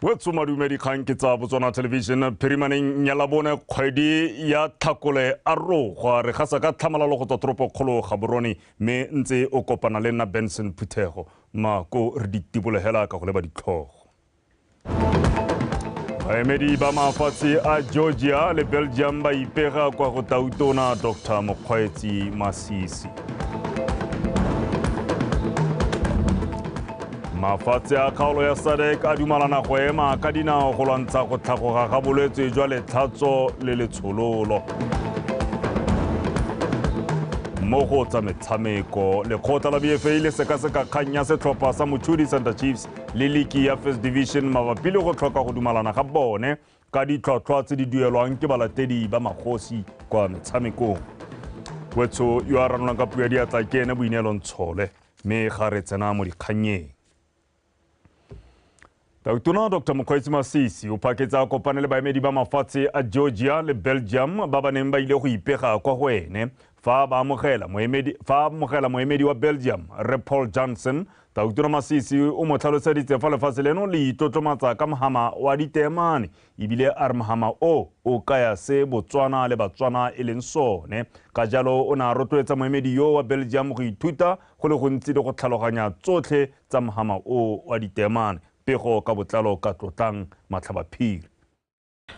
Wetso madume, dikgang ke tsa Botswana Television. Phirimaneng ya Labone, kgwedi ya Tlhakole a rogwa, re gasa ka tlhamalalo go tswa toropokgolo Gaborone, mme ntse o kopana le nna Benson Phuthego. Mako re di tibolegela ka go leba ditlhogo. Baemedi ba mafatshe a Georgia le Belgium ba ipega kwa go Tautona Dr Mokgweetsi Masisi. Mafatshe a kgaolo ya SADC a dumalana go ema ka dinao go lwantsha go tlhagoga ga bolwetse jwa letlhatso le letshololo. Mo go tsa metshameko, lekgotla la BFA le sekaseka kgang ya setlhopha sa Mochudi Center Chiefs le liki ya First Division mabapi le go tlhoka go dumalana ga bone ka ditlhwatlhwa tse di duelwang ke balatedi ba magosi kwa metshamekong. Wetsho yo a ranolang ka puo ya diatla ke ene Boineelo Ntshole, mme ga re tsena mo dikgannyeng. Tautona Dr Mokgweetsi Masisi o phaketse a kopane le baemedi ba mafatshe a Georgia le Belgium ba ba neng ba ile go ipega kwa go ene. Fa amogela moemedi wa Belgium, Rre Paul Johnson, Tautona Masisi o mo tlhaloseditse fa lefatshe leno le itlotlomatsa ka mohama wa diteemane, ebile a re mohama o o kaya se Botswana le Batswana e leng sone. Ka jalo o ne a rotloetsa moemedi yo wa Belgium go ithuta go le gontsi le go tlhaloganya tsotlhe tsa mohama o wa diteemane. Pego ka botlalo ka Tlotlang Matlhabaphiri.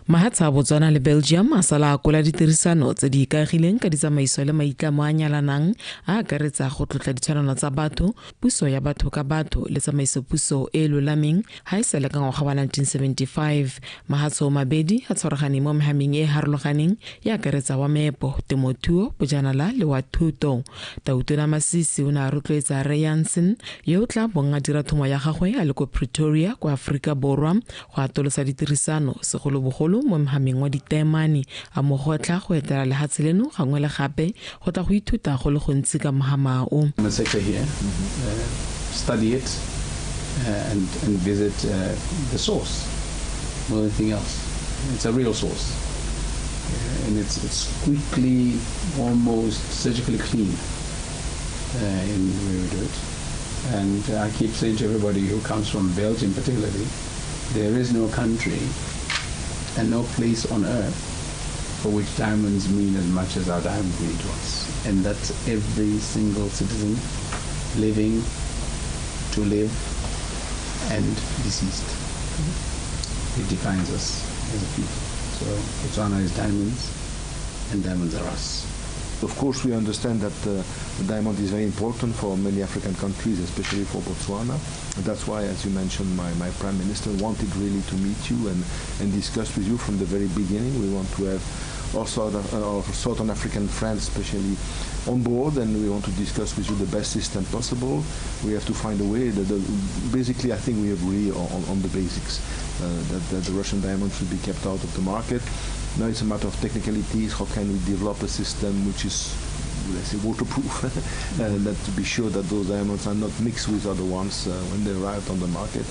Mahatshe a Botswana le Belgium a sala a akola ditirisano tse di ikaegileng ka ditsamaiso le maitlamo a nyalanang, a akaretsa go tlotla ditshwanelo tsa batho, puso ya batho ka batho le tsamaisopuso e e lolameng ha e sale ka ngwaga wa 1975. Mahatshe o mabedi a tshwaragane mo mehameng e e harologaneng e akaretsa wa meepo, temothuo, bojanala le wa thuto. Tautona Masisi o ne a rotloetsa Rre Jansen, yo o tla bong a dira thomo ya gagwe a le ko Pretoria kwa Aforika Borwa, go atolosa ditirisano segolobogolo mo mohameng wa diteemane, a mo gotla go etela lehatshe leno gangwe le gape go tla go ithuta go le gontsi ka mohama o. The sector here, study it and visit the source more than anything else. It's a real source. And it's quickly, almost surgically clean in the way we do it. And I keep saying to everybody who comes from Belgium particularly, there is no country and no place on earth for which diamonds mean as much as our diamonds mean to us. And that's every single citizen living, to live, and deceased. It defines us as a people. So Botswana is diamonds, and diamonds are us. Of course, we understand that the diamond is very important for many African countries, especially for Botswana. And that's why, as you mentioned, my Prime Minister wanted really to meet you and discuss with you from the very beginning. We want to have also our Southern African friends, especially, on board, and we want to discuss with you the best system possible. We have to find a way. Basically, I think we agree on the basics, that the Russian diamond should be kept out of the market. Now it's a matter of technicalities. How can we develop a system which is, let's say, waterproof, and that to be sure that those diamonds are not mixed with other ones when they arrive on the market.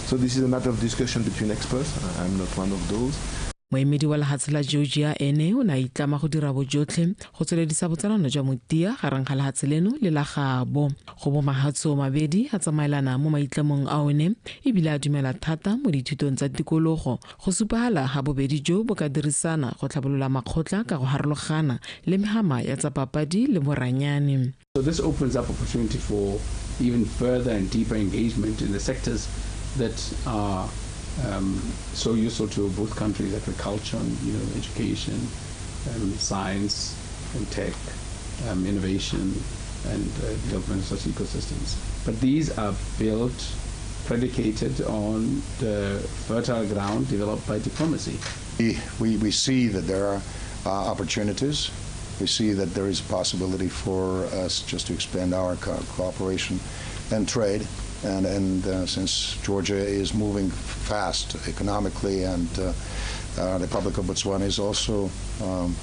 So this is a matter of discussion between experts. I'm not one of those. Moemedi wa lehatshe la Georgia ene o ne a itlama go dira bojotlhe go tsweledisa botsalano jwa motia gareng ga lehatshe leno le la gabo. Go bo mahatshe o mabedi a tsamaelana mo maitlamong a one ebile a dumela thata mo dithutong tsa tikologo, go supagala ga bobedi jo bo ka dirisana go tlhabolola makgotla ka go harologana le mehama ya tsa papadi le boranyane. So this opens up opportunity for even further and deeper engagement in the sectors that are so useful to both countries: agriculture, and, education, science and tech, innovation, and development of such ecosystems. But these are built, predicated on the fertile ground developed by diplomacy. We see that there are opportunities. We see that there is a possibility for us just to expand our cooperation and trade. And since Georgia is moving fast economically, and the Republic of Botswana is also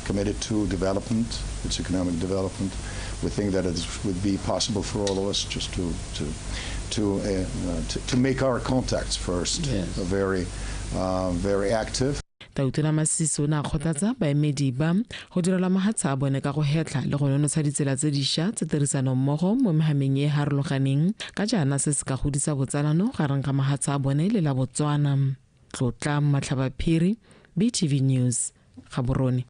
committed to development, its economic development, we think that it would be possible for all of us just to make our contacts first, very, very active. Tautona Masisi o ne a kgothatsa baemedi ba go direla mahatshe a bone ka go hetlha le go nonotsha ditsela tse dišwa tsa tirisanommogo mo mehameng e e harologaneng, ka jaana se se ka godisa botsalano gareng ga mahatshe a bone le la Botswana. Tlotla Matlhabaphiri, BTV News, Gaborone.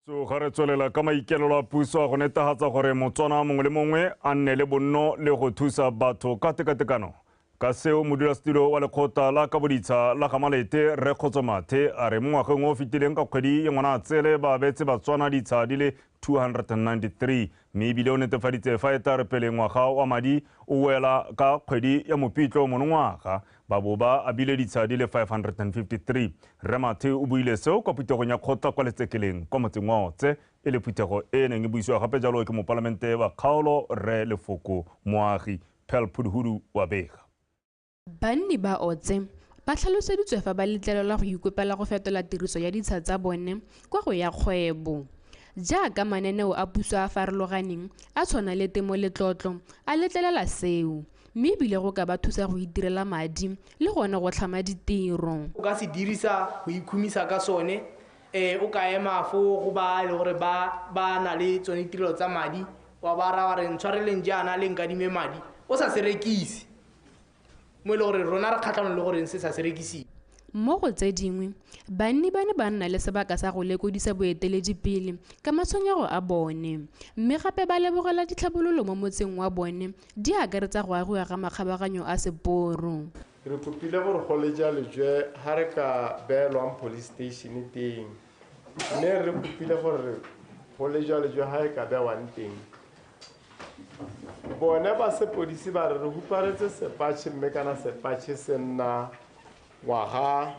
So ga re tswelela ka maikelelo a puso a go netefatsa gore Motswana mongwe le mongwe a nne le bonno le go thusa batho ka tekatekano. Ka seo modulasetulo wa lekgotla la kaboditsha la Gamalete Rre Kgotso Mathe a re mo ngwageng o fetileng ka kgwedi ya Ngwanatsele ba abetse Batswana ditsha di le 293, mme ebile o netefaditse fa e tla re pele ngwaga wa madi o wela ka kgwedi ya Mopitlo monongwaga ba bo ba abile ditsha di le 553. Rre Mathe o buile seo kwa phuthegong ya kgotla kwa Letsekeleng kwa motseng wa Otse, e le phuthego e neng e buisiwa gape jalo ke mopalamente wa kgaolo Rre Lefoko Moagi. Pearl Phuduhudu wa bega. Banni ba Otse ba tlhaloseditswe fa ba letlelelwa go ikopela go fetola tiriso ya ditsha tsa bone kwa go ya kgwebo, jaaka mananeo a puso a farologaneng a tshwana le temo letlotlo a letlelela seo, mme ebile go ka ba thusa go itirela madi le gone go tlhama ditiro. O ka se dirisa go ikhumisa ka sone, o ka ema fo go ba le gore ba na le tsone ditirelo tsa madi, wa ba ra wa re ntshwareleng jaana le nkadime madi, o sa se rekise, mo e le gore rona re kgatlhanong le gore se sa se rekisiwe. Mo go tse dingwe, banni ba ne ba nna le sebaka sa go lekodisa boeteledipele ka matshwenyego a bone, mme gape ba lebogela ditlhabololo mo motseng wa bone di akaretsa go agiwa ga makgabaganyo a seporo. Re kopile gore go le jalo jwe ha re ka beelwang police station teng, mme re kopile gore go le jalo jwe ha e ka bewang teng. Bone ba sepodisi ba re re huparetse sepatšhe, mme kana sepatšhe se nna ngwaga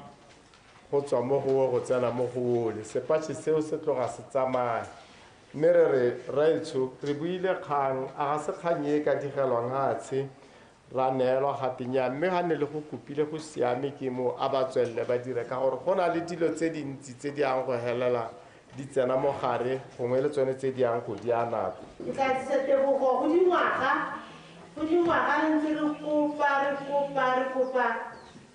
go tswa mo go go tsena mo go ole, sepatšhe seo se tloga se tsamaya. Mme re re raetsho re buile kgang, a ga se kgang e ka digelwang hatshe ra neelwa gape nya, mme ga ne le go kopile go siame ke mo a ba tswelele ba dire, ka gore go na le dilo tse dintsi tse di yang go helela di tsena mo gare, gongwe le tsone tse di yang go di a nako. Ke tla tsisa tebogo go dingwaga re ntse re kopa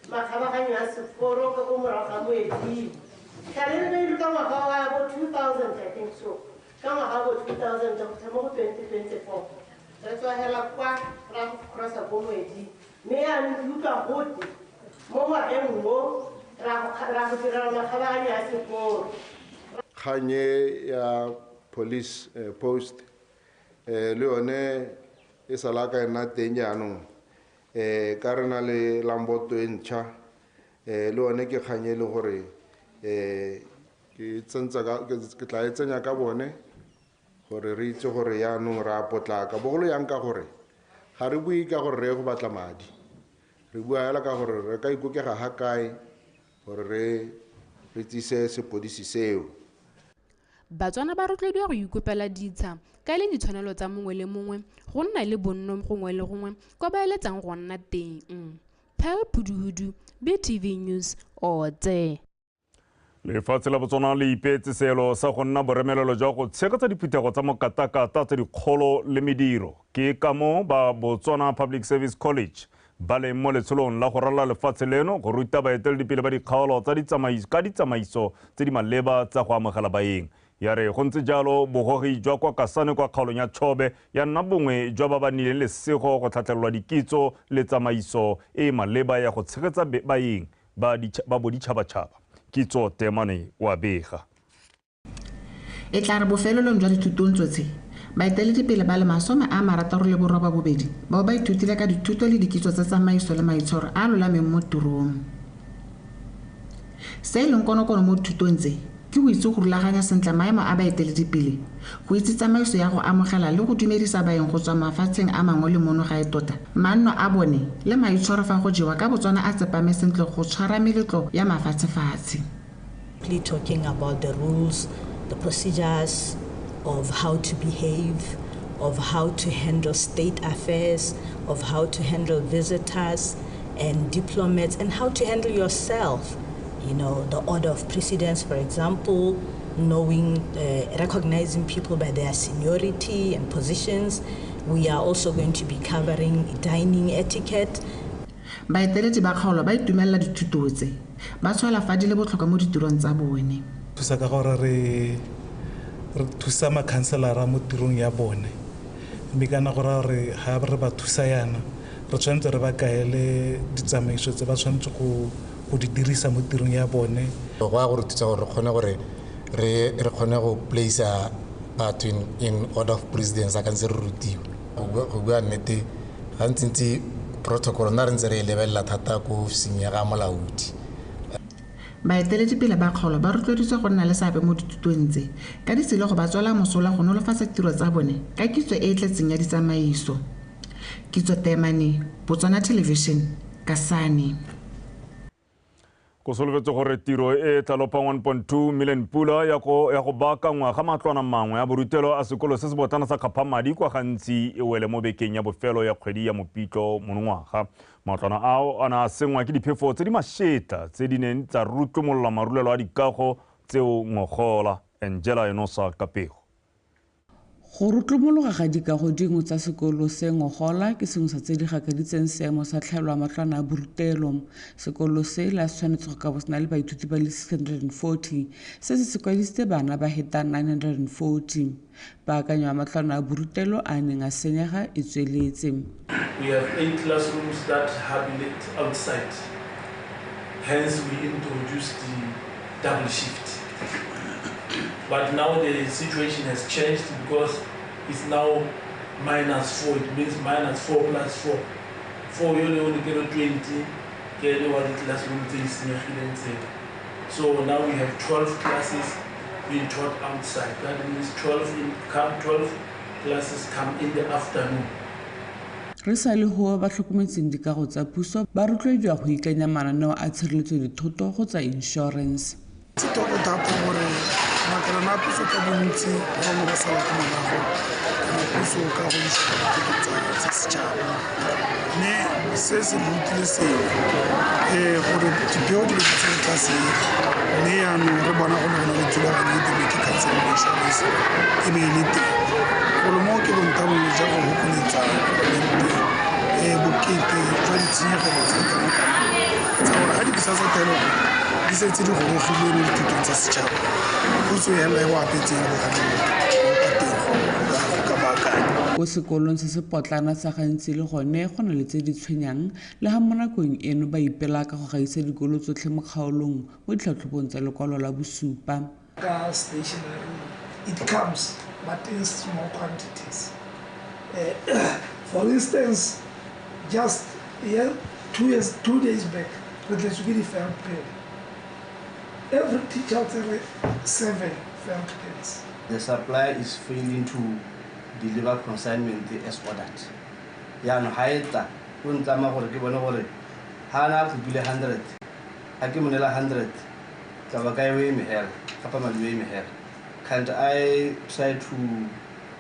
makgabaganyo a seporo ka ko morago ga moeding. Tlhale re beile ka ngwaga wa bo 2000, I think so, ka ngwaga bo 2000 go fitlha mo go 2024, re tswa hela kwa ra go crossa ko moeding, mme yaanong ke utlwa gote mo ngwageng mo ra go direla makgabaganyo a seporo. Kgang e ya police post le yone e sala ka nna teng jaanong, ka re na le lamboto e ntšha, le yone ke kgang e le gore ke tla e tsenya ka bone gore re itse gore jaanong re a potlaka, bogolo yang ka gore ga re bue ka gore re ye go batla madi, re bua fela ka gore re ka ikokega ga kae gore re tsise sepodisi seo. Batswana ba rotloediwa go ikopela ditsha ka e le ditshwanelo tsa mongwe le mongwe go nna le bonno gongwe le gongwe kwa ba eletsang go nna teng. Pearl Phuduhudu, BTV News, Otse. Lefatshe la Botswana le ipeetse seelo sa go nna boremelelo jwa go tshegetsa diphuthego tsa mokatakata tse dikgolo le mediro. Ke ka moo ba Botswana Public Service College ba leng mo letsholong la go ralala lefatshe leno go ruta baeteledipele ba dikgaolo tsa ditsamaiso ka ditsamaiso tse di maleba tsa go amogela baeng. Ya re go ntse jalo bogogi jwa kwa Kasane kwa kgaolong ya Chobe ya nna bongwe jwa ba ba nnileng lesego go tlhatlhelelwa dikitso le tsamaiso e e maleba ya go tshegetsa baeng ba boditšhabatšhaba. Kitso Temane wa bega. E tla re bofelelong jwa dithutong tsotlhe, baeteledipele ba le 68 bao ba ithutile ka dithuto le dikitso tsa tsamaiso le maitshwaro a lolameng mo tirong. Se e leng konokono mo dithutong tse ke go itse go rulaganya sentle maemo a baeteledipele, go itse tsamaiso ya go amogela le go dumedisa baeng go tswa mafatsheng a mangwe le mono gae tota, manno a bone le maitshwaro fa go jewa ka Botswana a tsepame sentle go tshwara meletlo ya mafatshefatshe. Talking about the rules, the procedures of how to behave, of how to handle state affairs, of how to handle visitors and diplomats, and how to handle yourself. You know, the order of precedence, for example, knowing, recognizing people by their seniority and positions. We are also going to be covering dining etiquette. Baeteledipele ba kgaolo ba itumelela dithuto tse, ba tshwela fa di le botlhokwa mo ditirong tsa bone. Thusa ka gore re thusa makhanselara mo tirong ya bone, mme kana gore re ga re ba thusa yana Re tshwanetse re ba kaele ditsamaiso tse ba tshwanetse go di dirisa mo tirong ya bone. Go ya go re thusa gore re kgone gore re kgone go place batho in order of precedence a ka ntse re rutiwa. Go bua nnete, gantsintsi protocol nna re ntse re e lebelela thata ko ofising ya ga molaodi. Baeteledipele ba kgaolo ba rotloeditswe go nna le seabe mo dithutong tse ka ditsela go ba tswela mosola go nolofatsa tiro tsa bone ka kitso e e tletseng ya ditsamaiso. Kitso Temane, Botswana Television, Kasane. Go solofetse gore tiro e tla lopang 1.2 million pula ya go baakangwa ga matlwana mangwe a borutelo a sekolo se se botlana sa Kgaphamadi kwa Gantsi e wele mo bekeng ya bofelo ya kgwedi ya Mopitlo monongwaga. Matlwana ao a ne a sengwa ke diphefo tse di mašetla tse di neng tsa rutlomolola marulelo a dikago tseo ngogola. Angela Enosa ka pego. Go rutlomologa ga dikago dingwe tsa sekolo se ngogola ke sengwe sa tse di gakaditseng seemo sa tlhaelo ya matlwana a borutelo. Sekolo se la se tshwanetse go ka bo se na le baithuti ba le 640, se kwadisitse bana ba heta 940. Paakanyo ya matlwana a borutelo a neng a senyega e tsweletse. We have 8 classrooms that have been outside. Hence we introduced the double shift. But now the situation has changed because it's now -4. It means -4 plus 4. 4 you only get 20. Classroom. So now we have 12 classes being taught outside. That means 12 classes come in the afternoon. Re sa le ho ba tlhokometseng dikago tsa puso ba rotloediwa go ikanya mananeo a tshireletso dithoto go tsa insurance. Thata gore makalana a puso ka bontsi ba bangwe ba sala ko morago kana puso ka go isa tsa setšhaba, mme se se rutile sengwe gore dipeo di be di tse tlase, mme yaanong re bona go ne go na le thulaganyo e dirilwe ke Council of Insurance e be e le teng. Golo moo ke bontabongwe ja go hokoletsa goromente bokete jwa ditshenyegelo tse di kana-kana tsa gore ga dibisa tsa taelo di setse di gorogile mo dithutong tsa setšhaba, puso e hela e go apetseng bogaleng mo pateng ya go ka baakanya. Ko sekolong se se potlana sa Gantsi le gone go na le tse di tshwenyang le ga mo nakong eno ba ipela ka go gaisa dikolo tsotlhe mo kgaolong mo ditlhatlhobong tsa lekwalo la bosupa. Ka stationery it comes but in small quantities. For instance, just 2 days back re tletswe ke di-felt pen. Every teacher has 7 felt pens. The supply is failing to deliver consignment as ordered. Yaanong ha e tla o ntlama gore ke bone gore ha na kopile 100, ha ke mo neela 100, tla ba kae o eme hela, kapa madi o eme hela. Can't I try to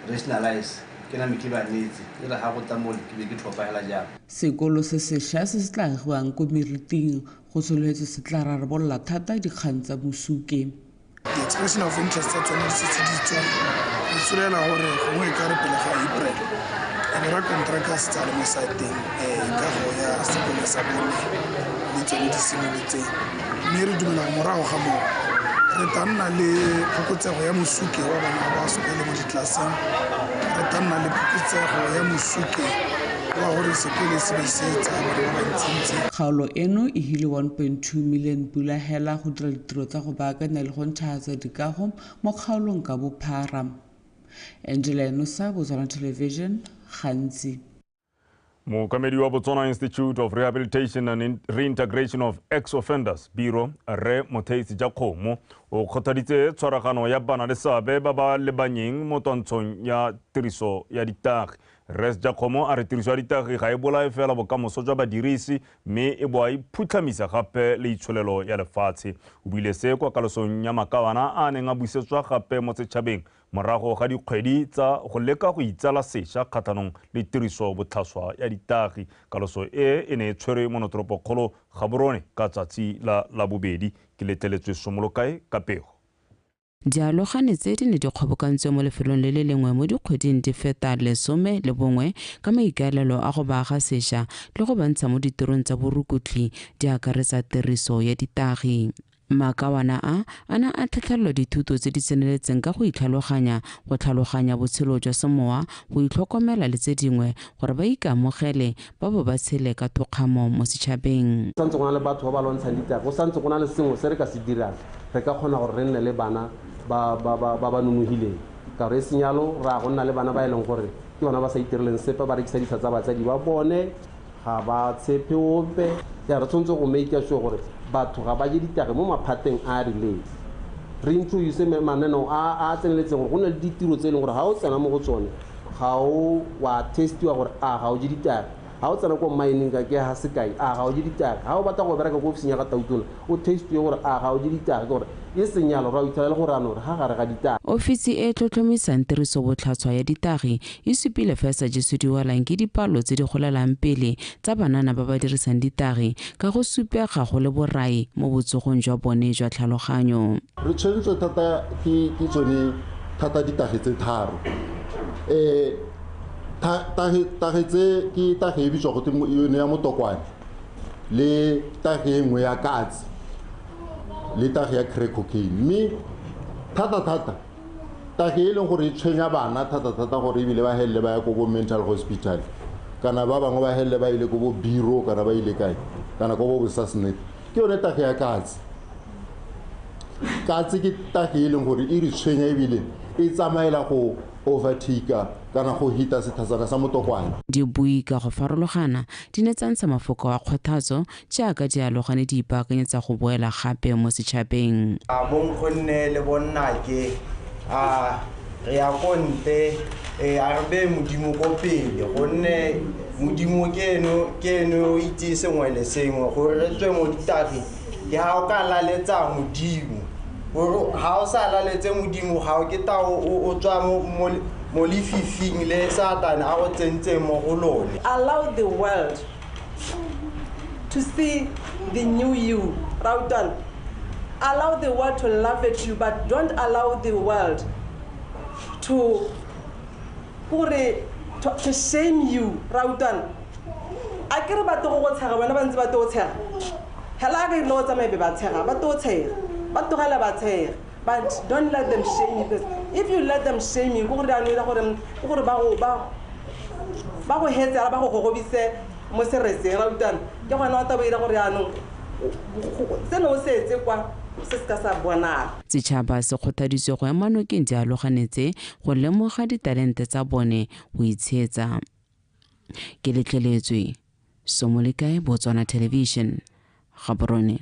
rationalize? Ke name ke ba neetse, e re ha go tla mole ke be ke thopa hela jang. Sekolo se sešwa se se tla agiwang ko meriting go solofetswe se tla rarabolola thata dikgang tsa mosuke. Di-expression of interest tsa tsone di setse di tswa, re tswelela gore gongwe e ka re pele ga April e be ra contractor se tsale mo siteng kago ya sekolo sa bone le tsone di simolotse, mme re dumela morago ga moo re tla nna le phokotsego ya mosuke wa bana ba sekolo mo ditlelaseng, re tla nna le phokotsego ya mosuke wa gore sekolo se be se tsaya bana ba bantsintsi. Kgaolo eno e hile 1.2 million pula hela go dira ditiro tsa go baakanya le go ntšhafatsa dikago mo kgaolong ka bophara. Angela Enosa, Botswana Television, Gantsi. Mookamedi wa Botswana Institute of Rehabilitation and Reintegration of Ex-Offenders Bureau, Rre Motheitsi Jakgomo, o kgothaditse tshwaragano ya bana le seabe ba ba lebanyeng mo twantshong ya tiriso ya ditagi. Rre Jakgomo a re tiriso ya ditagi ga e bolae fela bokamoso jwa badirisi, mme e boa e phutlhamisa gape le itsholelo ya lefatshe. O buile se kwa kalosong ya makawana a neng a busetswa gape mo setšhabeng morago ga dikgwedi tsa go leka go itsala sešwa kgatlhanong le tiriso botlhaswa ya ditagi. Kaloso e e ne e tshwerwe mo notoropokgolo Gaborone ka tsatsi la Labobedi. Ke letleletswe Somolokae ka pego. Dialogane tse di ne di kgobokantswe mo lefelong le le lengwe mo dikgweding di feta 11 ka maikaelelo a go ba aga sešwa le go ba ntsha mo ditirong tsa borukutlhi di akaretsa tiriso ya ditagi. Makawana a ne a tlhatlhelelwa dithuto tse di tseneletseng ka go itlhaloganya, go tlhaloganya botshelo jwa semowa, go itlhokomela le tse dingwe gore ba ikamogele ba bo ba tshele ka thokgamo mo setšhabeng. Go santse go na le batho ba ba lwantshang ditagi, go santse go na le sengwe se re ka se dirang, re ka kgona gore re nne le bana ba ba nonogileng. Ka gore e seng jalo re a go nna le bana ba e leng gore ke bona ba sa itireleng sepe, ba rekisa ditsha tsa batsadi ba bone, ga ba tshepe ope. Ya re tshwanetse go make sure gore batho ga ba je ditagi mo maphateng a a rileng. Re introduce mananeo a a tseneletseng gore go na le ditiro tse e leng gore ga o tsena mo go tsone ga o wa testiwa gore a ga o je ditagi. Ga o tsena ko mining ka ke ga sekai, a ga o je ditagi. Ga o batla go bereka ko ofising ya ga Tautona, o testiwe gore a ga o je ditagi, gore e seng jalo ra o itlhela le gore ano re ga gare ga ditagi. Ofisi e e tlhotlhomisang tirisobotlhaswa ya ditagi e supile fa e sa jesediwalang ke dipalo tse di golelang pele tsa banana ba ba dirisang ditagi ka go supega go le borai mo botsogong jwa bone jwa tlhaloganyo. Re tshwentswe thata ke tsone thata ditagi tse tharo. Tagi tse ke tagi e bitswa gote yone ya motokwane, le tagi e nngwe ya katse, le tagi ya crack cocaine. Mme thata-thata tagi e leng gore e tshwenya bana thata-thata gore ebile ba helele ba ya ko bo mental hospital, kana ba bangwe ba helele ba ile ko bo biro, kana ba ile kae, kana ko bo bosasnet, ke yone tagi ya katse. Katse ke tagi e leng gore e re tshwenya ebile e tsamaela go overtake kana go hita sethatsana sa motokwane. Dibui ka go farologana di ne tsa ntsha mafoko a kgothatso jaaka dialogane di ipaakanyetsa go boela gape mo setšhabeng. Bonkgonne le bonnake, a re ya ko ntle, a re beye Modimo ko pele, gonne Modimo ke ene o itse sengwe le sengwe. Gore re tswe mo ditageng ke ga o ka laletsa Modimo, gore ga o sa laletse Modimo ga o ke ta o tswa mo lefifing le Satane a go tsentseng mo go lone. Allow the world to see the new you, Rautan. Allow the world to laugh at you, but don't allow the world to shame you, Rautan. A ke re batho go tshega, bona ba ntse ba to tshega. Hela ke no tsamaye be ba tshega, ba to tshega. Ba tlogela ba tshega. But don't let them shame you, because if you let them shame you, gore ba go hetsa, ba go gogobise mo seretseng, Rautan. Ke gona o tla bo ira gore jaanong seno o se etse kwa se se ka sa bonala. Setšhaba se kgothaditswe go ema nokeng dialogane tse go lemoga ditalente tsa bone go itshetsa. Ke letleletswe Somolekae, Botswana Television, Gaborone.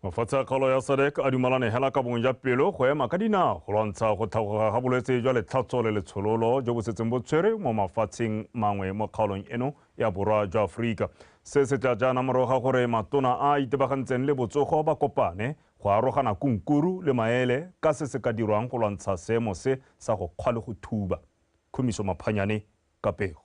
Mafatshe a kgaolo ya SADC a dumalane hela ka bongwe jwa pelo go ema ka dinao go lwantsha go tlhagoga ga bolwetse jwa letlhatso le letshololo jo bo setseng bo tshwere mo mafatsheng mangwe mo kgaolong eno ya borwa jwa Aforika. Se se tla jaana morago ga gore matona a a itebagantseng le botsogo ba kopane go arogana kunkuru le maele ka se se ka dirwang go lwantsha seemo se sa go kgwa le go thuba. Khumiso Maphanyane ka pego.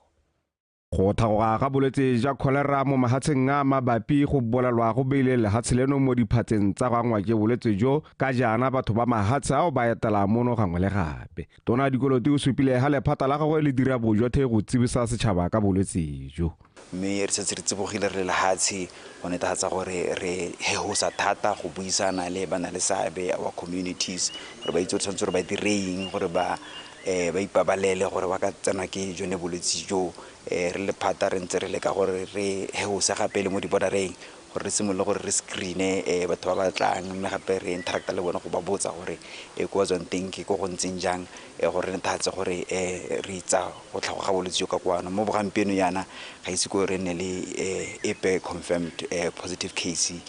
Go tlhagoga ga bolwetse jwa kholera mo mahatsheng a mabapi go bolelwa go beile lehatshe leno mo diphatseng tsa go angwa ke bolwetse jo, ka jaana batho ba mahatshe ao ba etela mono gangwe le gape. Tona Dikoloti o supile ga lephata la gagwe le dira bojotlhe go tsibisa setšhaba ka bolwetse jo. Mme re setse re tsibogile re le lehatshe go netefatsa gore re hehosa thata go buisana le bana le seabe, our communities, gore ba itse gore tshwanetse gore ba dire eng gore ba ipabalele gore ba ka tsenwa ke jone bolwetse jo. Re lephata re ntse re leka gore re heose gape le mo di-bordereng gore re simolole gore re screene batho ba ba tlang, mme gape re interacta le bone go ba botsa gore ko ba tswang teng ke ko go ntseng jang, gore re netefatse gore re itsa go tlhagoga ga bolwetse jo ka kwano. Mo bogampieno yana ga ise ko re nne le epe confirmed positive case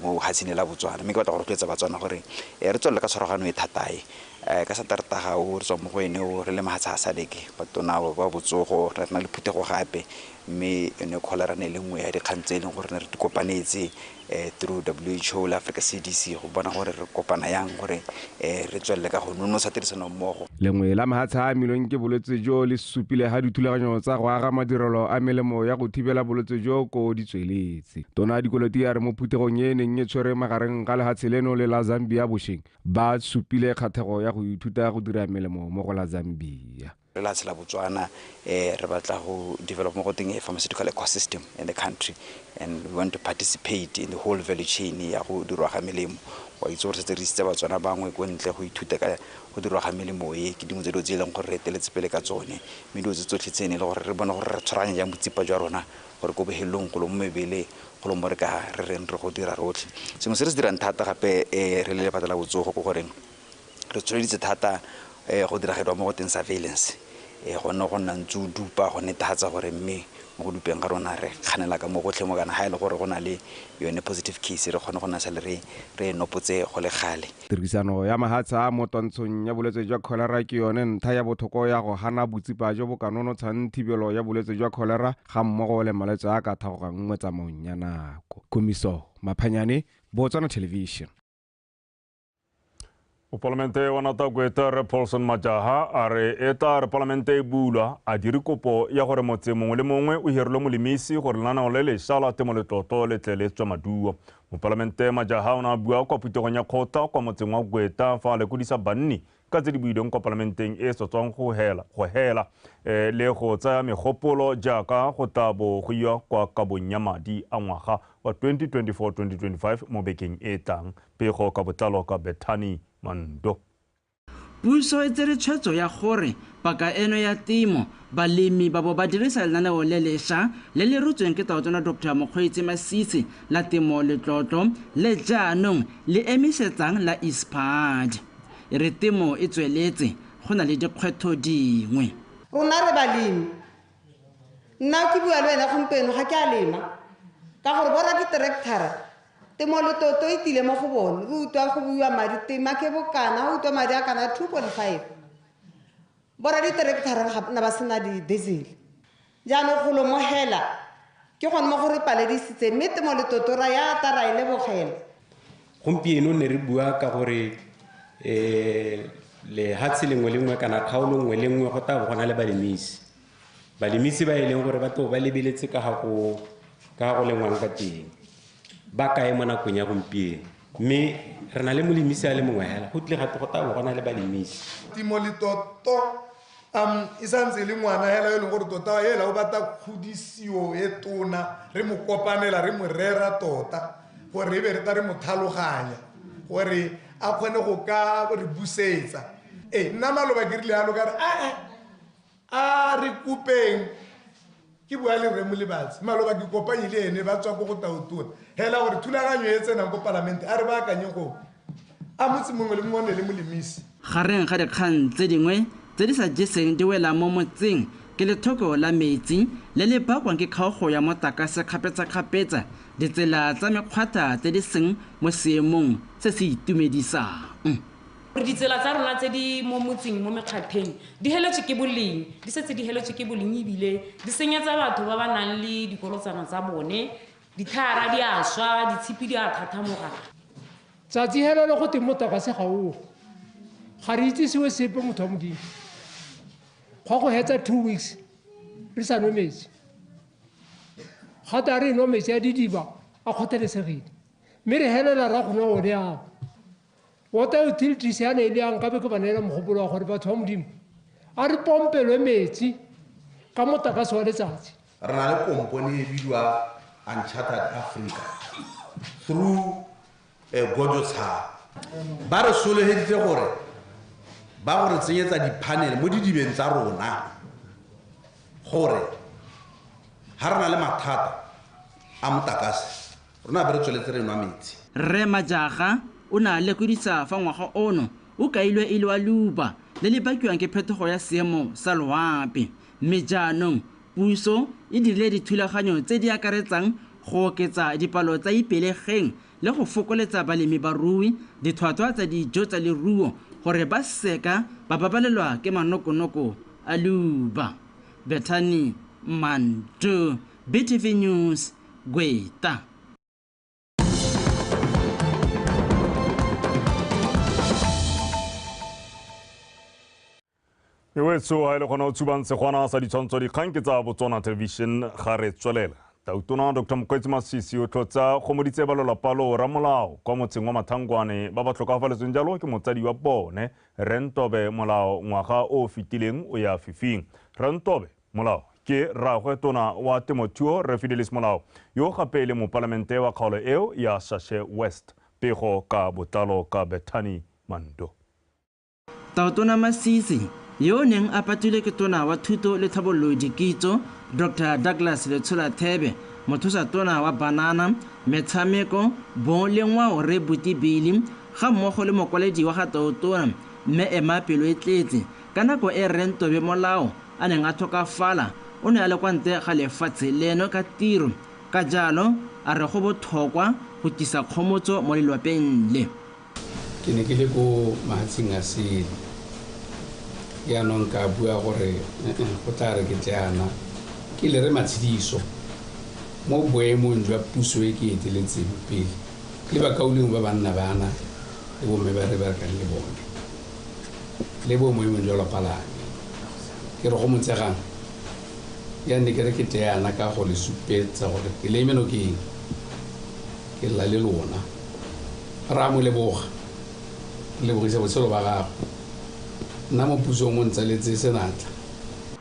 mo lefatsheng la Botswana, mme ke batla go rotloetsa Batswana gore re tswelele ka tshwaragano e thatae. Ka Sateretaga o re tswa mo go ene o re le mahatshe a SADC, batona ba botsogo re na le phuthego gape, mme yone cholera ne le nngwe ya dikgang tse e leng gore ne re di kopanetse through WHO le Africa CDC go bona gore re kopana yang gore re tswelele ka go nonotsha tirisano mmogo. Lengwe la mahatshe a amilweng ke bolwetse jo le supile ga dithulaganyo tsa go aga madirelo a melemo ya go thibela bolwetse jo ko di tsweletse. Tona Dikoloti a re mo phuthegong e neng e tshwere magareng ga lehatshe leno le la Zambia bošeng, ba supile kgatlhego ya go ithuta go dira melemo mo go la Zambia. Re la tshela Botswana re batla go develop mo go teng a pharmaceutical ecosystem in the country, and we want to participate in the whole value chain ya go dirwa ga melemo. Wa itse gore setse re isitse Batswana bangwe ko ntle go ithuta ka go dirwa ga melemo e, ke dingwe tse dilo tse e leng gore re eteletse pele ka tsone, mme dilo tse tsotlhe tsene e le gore re bone gore re tshwaraganya jang botsipa jwa rona gore ko bohelong go lo mo mebele go lo mo re ka re reng re go dira rotlhe. Sengwe se re se dirang thata gape re le lephata la botsogo ke goreng re tsweleditse thata go diragediwa mo go teng surveillance, go nne go nna ntse o dupa go netefatsa gore mme mo go dupeng ga rona re kganela ka mo gotlhe mo kana ga e le gore go na le yone positive case re kgone go nna sale re e nopotse go le gale. Tirisano ya mahatshe a mo twantshong ya bolwetse jwa kholera ke yone ntlha ya botlhokwa ya go gana botsipa jo bo ka nonotshang thibelo ya bolwetse jwa kholera ga mmogo le malwetse a ka thagogang mo tsamaong ya nako. Komiso Maphanyane, Botswana Television. Mopalamente wa Natakweta Rre Paulson Majaha a re e tla re palamente e bulwa a dire kopo ya gore motse mongwe le mongwe o hirilwe molemisi gore lenaneo le lešwa la temoletlotlo le tle le tswe maduo. Mopalamente Majaha o ne a bua kwa phuthegong ya kgotla kwa motseng wa Gweta fa a lekodisa banni ka tse di builweng kwa palamenteng e sa tswang go hela le go tsaya megopolo jaaka go tla bo go iwa kwa kabong ya madi a ngwaga wa 2024-2025 mo bekeng e tlang. Pego ka botlalo ka Bethany Mando. Puso e tsere tshwetso ya gore paka eno ya temo balemi ba bo ba dirisa lenaneo le lešwa le le rotsweng ke tautona Dr. Mokgweetsi Masisi la temo letlotlo le jaanong le emisetsang la ISPAD. E re temo e tsweletse go na le dikgwetlho dingwe. Rona re balemi, nna ke bua le wena gompieno ga ke a lema ka gore borra diterektara temo letoto e tile mo go bone, re utlwa go buiwa madi tema ke bokana, o utlwa madi a kana 2.5. Borra diterektara ga na ba sena di-diesel, jaanong go lo mo hela ke gone mo go re paledisitse, mme temo letoto ra ya ta ra e lebogela. Gompieno ne re bua ka gore lehatshe lengwe le nngwe kana kgaolo nngwe le nngwe go tla bo go na le balemisi. Balemisi ba e leng gore ba tlo ba lebeletse ka ga go lengwang ka teng, ba kae mo nakong ya gompieno, mme re na le molemisi a le mongwe hela go tlile gape go tla bo go na le balemisi. Temo letoto e santse e le ngwana hela e leng gore tota hela o batla kgodisio e tona, re mo kopanela re mo rera tota gore e be re tla re mo tlhaloganya gore a kgone go ka re busetsa. Nna maloba ke rile yalo ka re a re kopeng, ke bua le Rre Molebatsi maloba ke kopanye le ene ba tswa ko go tautona hela gore thulaganyo e tsenang ko palamente a re baakanye go a motse mongwe le mongwe le molemisi. Gareng ga dikgang tse dingwe tse di sa jeseng di wela mo motseng ke lethoko la metsi le le bakwang ke kgaogo ya motlakase kgapetsa-kgapetsa, ditsela tsa mekgwatha tse di seng mo seemong se se itumedisang. Ditsela tsa rona tse di mo motseng mo mekgatheng di heletswe ke boleng, di setse di heletswe ke boleng ebile di senyetsa batho ba ba nang le dikolotsana tsa bone, ditlhara di a swa, ditshipi di a thathamoga. Tsatsi hela le go teng motlakase ga o ga re itse sewe sepe motho wa Modimo. Go go hetsa 2 weeks re sa nwe metsi, gata re nwa metsi a didiba a kgothelesegile, mme re helela ra go nwa one ao. Water utilities ya ne e le yang ka be ke ba neela mogopolo wa gore batho ba Modimo a re pompelwe metsi ka motlakase wa letsatsi. Re na le kompone e bidiwa Uncharted Africa through Gojo Tsha. Ba re soleheditse gore ba go re tsenyetsa di-panel mo didibeng tsa rona gore ga re na le mathata a motlakase rona be re tsweletse re nwa metsi. Rre Majaga o ne a lekodisa fa ngwaga ono o kailwe e le wa leuba le le bakiwang ke phetogo ya seemo sa loapi, mme jaanong puso e dirile dithulaganyo tse di akaretsang go oketsa dipalo tsa ipelegeng le go fokoletsa balemi barui ditlhwatlhwa tsa dijo tsa leruo gore ba seka ba babalelwa ke manokonoko a leuba. Bethany Manto, BTV News, Gweta. Ewetso ha e le gona o tshubang segwana sa ditshwantsho dikgang ke tsa Botswana Television ga re tswelela. Tautona Dr. Mokgweetsi Masisi o tlotsa gomoditse ba lelapa loo ramolao kwa motseng wa Mathangwane ba ba tlhokafaletsweng jalo ke motsadi wa bone Rentobe Molao ngwaga o o fetileng o ya fifing. Rentobe Molao ke rraagwe tona wa temothuo Rre Fidelis Molao yo gape e le mopalamente wa kgaolo eo ya Shashe West. Pego ka botlalo ka Bethany Mando. Tautona Masisi yo o neng a patilwe ke tona wa thuto le tlhabololo dikitso Dr. Douglas Letsholathebe, mothusa tona wa banana, metshameko, bong le ngwao Rre Buti Bili, ga mmogo le mokwaledi wa ga tautona mme Emma Peloetletse. Ka nako e Rre Ntobe Molao a neng a tlhokafala, o ne a le kwa ntle ga lefatshe leno ka tiro. Ka jalo a re go botlhokwa go tlisa kgomotso mo lelwapeng le. Ke ne ke le ko mahatsheng a sele, jaanong ka bua gore go tla re ke jaana ke lere matshediso mo boemong jwa puso e ke eteletseng pele le bakaulengwe ba banna bana le bomme ba re berekang le bone le bo moemong jwa lapa la me. Ke re go motsegang ya ne ke re ke teana ka go le supetsa gore ke le eme nokeng, ke lla le lona. Ra mo leboga, re lebogisa botshelo ba gagwe. Nna mo pusong o ntsaletse senatla.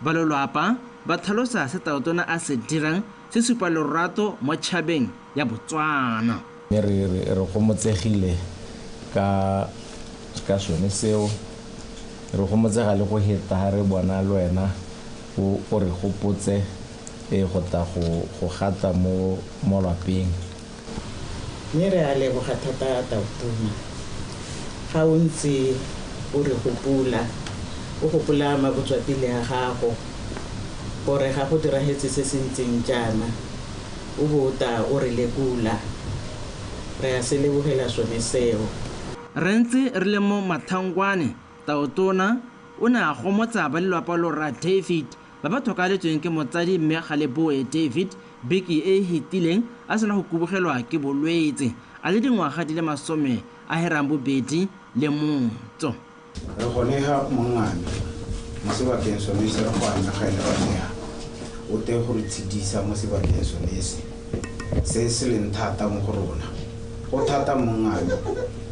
Ba lelapa ba tlhalosa se tautona a se dirang se supa lorato mo tšhabeng ya Botswana. Mme re gomotsegile ka sone seo, re gomotsega le go heta ha re bona le wena o re gopotse go tla go gata mo lwapeng. Mme re a leboga thata tautona ga o ntse o re gopola, o gopola mabotswapele a gago gore ga go diragetse se se ntseng jaana o bo ta o re lekola, re a se lebogela sone seo. Re ntse re le mo Mathangwane, tautona o ne a gomotsa ba lelapa lora David ba ba tlhokaletsweng ke motsadi mme Galeboe David beke e e fetileng a sena go kubugelwa ke bolwetse a le dingwaga di le 82 le motso. Re gone ga mongame mo sebakeng sone se re go amegela gone ga o teng go re tshedisa mo sebakeng sone se se se leng thata mo go rona, go thata mongame,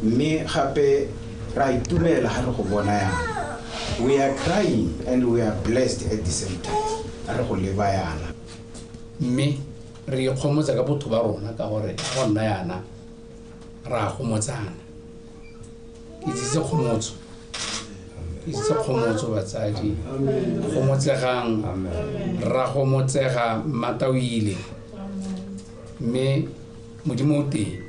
mme gape ra itumela ga re go bona yana. We are crying and we are blessed at the same time. Re go leba yana. Mme re ikgomotsa ka botho ba rona ka gore go nna yana ra gomotsana. Ke tsitse kgomotso. Ke tsitse kgomotso batsadi. Gomotsegang. Ra gomotsega mmatawile. Mme Modimo o teng.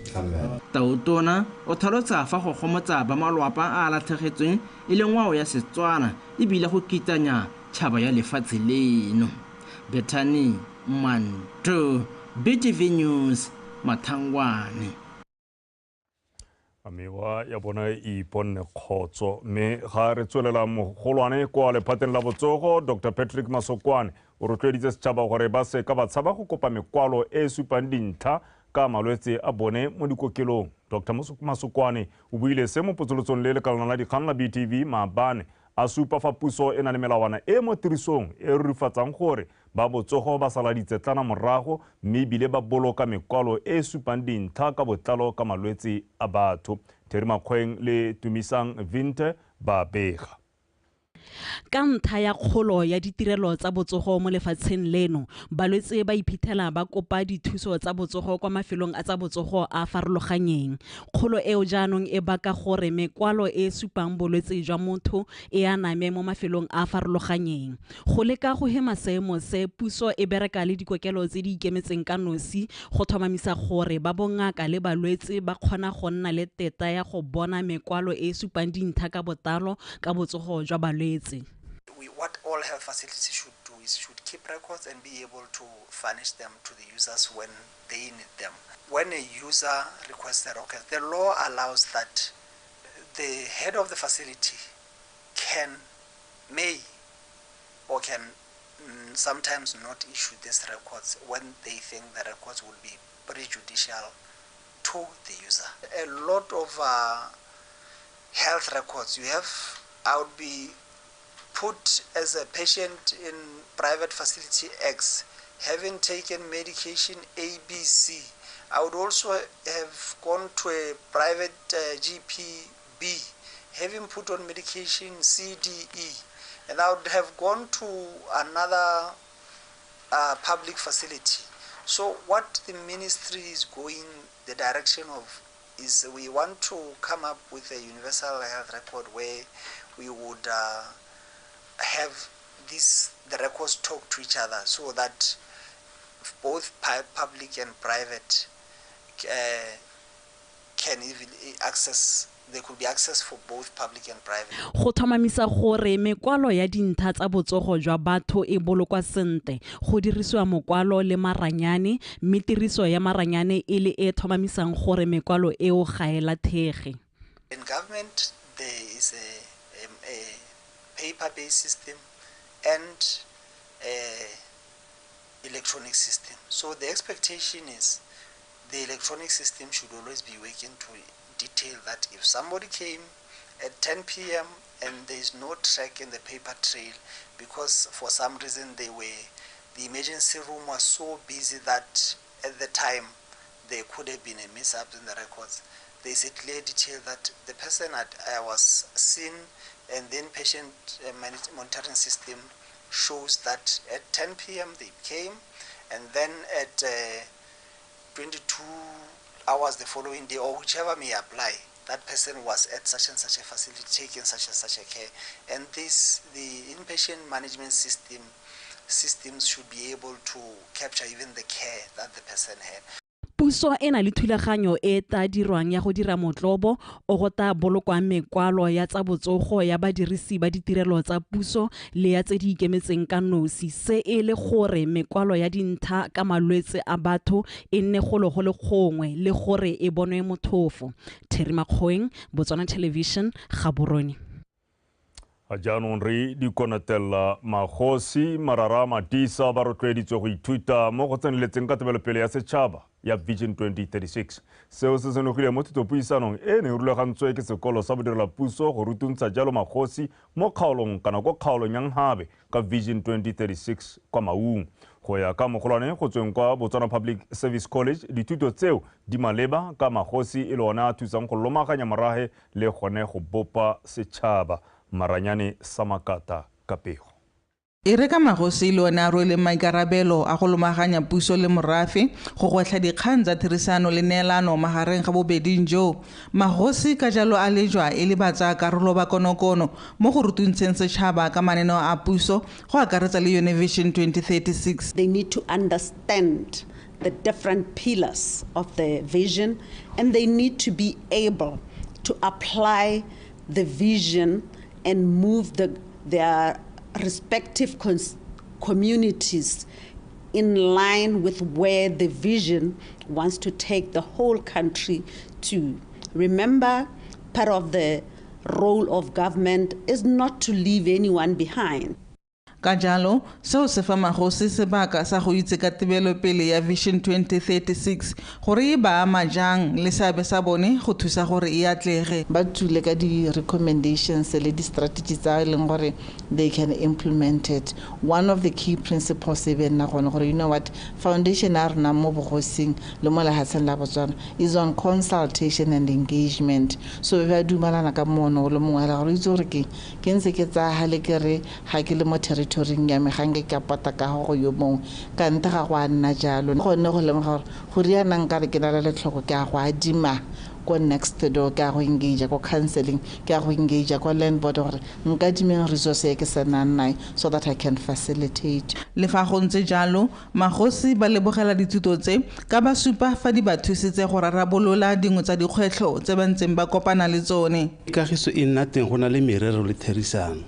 Tautona o tlhalosa fa go gomotsa ba malwapa a a latlhegetsweng e le ngwao ya Setswana ebile go kitanya tšhaba ya lefatshe leno. Bethany Manto, BTV News, Mathangwane. Mewa ya bona e iponne kgotso. Mme ga re tswelela mogolwane kwa lephateng la botsogo Dr. Patrick Masokwane o rotloeditse setšhaba gore ba se ka ba tshaba go kopa mekwalo e e supang dintlha ka malwetse a bone mo dikokelong. Dr. Masokwane o buile se mo potsolotsong le lekalana la dikgang la BTV maabane, a supa fa puso e na le melawana e mo tirisong e rurifatsang gore ba botsogo ba sala ditsetlana morago mme ebile ba boloka mekwalo e e supang dintlha ka botlalo ka malwetse a batho. Theri Makgweng le Tumisang Vinte ba bega. Ka ntlha ya kgolo ya ditirelo tsa botsogo mo lefatsheng leno, balwetse ba iphitlhela ba kopa dithuso tsa botsogo kwa mafelong a tsa botsogo a farologanyeng. Kgolo eo jaanong e baka gore mekwalo e supang bolwetse jwa motho e aname mo mafelong a farologanyeng. Go leka go hema seemo se, puso e bereka le dikokelo tse di ikemetseng ka nosi go tlhomamisa gore ba bongaka le balwetse ba kgona go nna le teta ya go bona mekwalo e supang dintlha ka botlalo ka botsogo jwa balwetse. What all health facilities should do is should keep records and be able to furnish them to the users when they need them. When a user requests a record, the law allows that the head of the facility can, may, or can sometimes not issue these records when they think the records will be prejudicial to the user. A lot of health records you have, I would be put as a patient in private facility X, having taken medication A, B, C. I would also have gone to a private GP B, having put on medication C, D, E. And I would have gone to another public facility. So what the ministry is going the direction of is we want to come up with a universal health record where we would have the records talk to each other so that both public and private can even access. There could be access for both public and private. Go tlhomamisa gore mekwalo ya dintlha tsa botsogo jwa batho e bolokwa sentle, go dirisiwa mokwalo le maranyane, mme tiriso ya maranyane e le e tlhomamisang gore mekwalo eo ga e latlhege. In government there is a paper-based system and a electronic system. So the expectation is the electronic system should always be working to detail that if somebody came at 10 p.m. and there is no track in the paper trail because for some reason the emergency room was so busy that at the time there could have been a mishap in the records, there is a clear detail that the person was seen, and the inpatient monitoring system shows that at 10 p.m. they came, and then at 22 hours the following day, or whichever may apply, that person was at such and such a facility taking such and such a care. And this, the inpatient management systems should be able to capture even the care that the person had. Puso e na le thulaganyo e ta dirwang ya go dira motlobo o go ta bolokwang mekwalo ya tsa botsogo ya badirisi ba ditirelo tsa puso le ya tse di ikemetseng ka nosi, se e le gore mekwalo ya dintlha ka malwetse a batho e nne golo go le gongwe le gore e bonwe mothofo. Terry Makgoeng, Botswana Television, Gaborone. Jaanong re dikonatella magosi Marara Matisa ba rotloeditswe go ithuta mo go tseneletseng ka tebelopele ya setšhaba ya Vision 2036. Seo se senogile mo thutopuisanong e ne e rulagantswe ke sekolo sa bodirelapuso go rutuntsha jalo magosi mo kgaolong kana ko kgaolong ya Nhabe ka Vision 2036 kwa Maung. Go ya ka mogolwane go tsweng kwa Botswana Public Service College, dithuto tseo di maleba ka magosi e le ona a thusang go lomaganya morahe le gone go bopa setšhaba. Maranyane Samakata Kapego. E re ka magosi le one a rweleng maikarabelo a go lomaganya puso le morafe go gwetlha dikgang tsa therisano le neelano magareng ga bobeding jo, magosi ka jalo a lejwa e le batsayakarolo ba konokono mo go rutuntsheng setšhaba ka mananeo a puso go akaretsa le yone Vision 2036. They need to understand the different pillars of the vision, and they need to be able to apply the vision and move their respective communities in line with where the vision wants to take the whole country to. Remember, part of the role of government is not to leave anyone behind. Ka jalo, seo se fa magosi sebaka sa go itse ka tebelopele ya Vision 2036 gore e ba ama jang le seabe sa bone go thusa gore e atlege. Ba tsule ka di-recommendations le di-strategy tsa e leng gore they can implement it. One of the key principles e be nna gone gore, you know what, foundation ya rona mo bogosing le mo lehatsheng la Botswana is on consultation and engagement. So ba dumalana ka mono o le mongwe hela gore itse gore ke ntse ke tsaya hale ke re ga ke le mo territoring ya me ga nke ka pata ka go yo mongwe ka ntle ga go a nna jalo. Gone go lemoga gore go riana nka re ke na le letlhoko, ke a go adima ko next door, ke a go engage ko counseling, ke a go engage ko land board gore nka dimeng resource e ke senang nae so that I can facilitate. Le fa go ntse jalo, magosi ba lebogela dithuto tse ka ba supa fa di ba thusitse go rarabolola dingwe tsa dikgwetlho tse ba ntseng ba kopana le tsone. Kagiso e nna teng go na le merero le therisano,